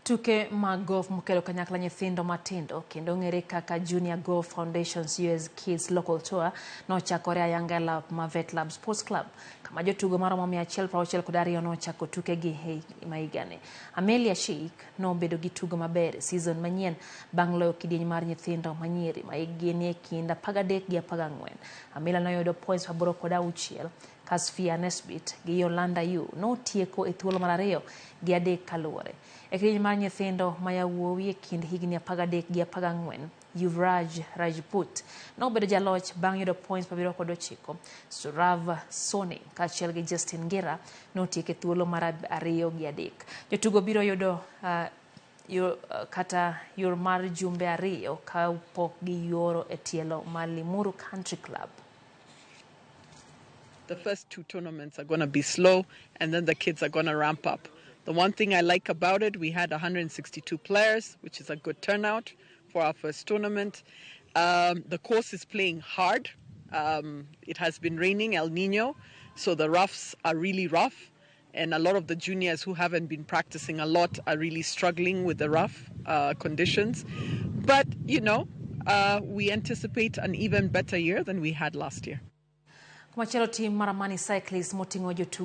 Tuke mag golf mokelo kanyakla nyithindo matindo kendo ng'ere kaka Junior Golf Foundation's US Kids Local Tour nochakore ayanga e lap ma Vet Lab Sports Club, kama jotugo maromo 162 nochako tukegi ma higani. Amelia Sheikh nobedo gi tugo maber e season manyien bang' loyo kidieny mar nyithindo manyiri ma hikgi nie kind 13 gi 14. Amelia noyudo points 86. Kasfia Nesbit gi Yolanda Yu notieko e thuolo mar ariyo gi adek kaluwore. E kidieny mar nyithindo ma yawuowi e kind higni 13 gi 14, Yuvraj Rajput nobedo jaloch bang' yudo points 79. Surav Soni kaachiel gi Justin Ngira notieko e thuolo mar ariyo gi adek. Jotugo biro yudo yo, kata yor mar jumbe 2 kapok giyuoro e tielo mar Limuru Country Club. The first two tournaments are going to be slow, and then the kids are going to ramp up. The one thing I like about it, we had 162 players, which is a good turnout for our first tournament. The course is playing hard. It has been raining, El Nino, so the roughs are really rough. And a lot of the juniors who haven't been practicing a lot are really struggling with the rough conditions. But we anticipate an even better year than we had last year. Kumachielo, tim mar Amani Cyclists moting'o jotugo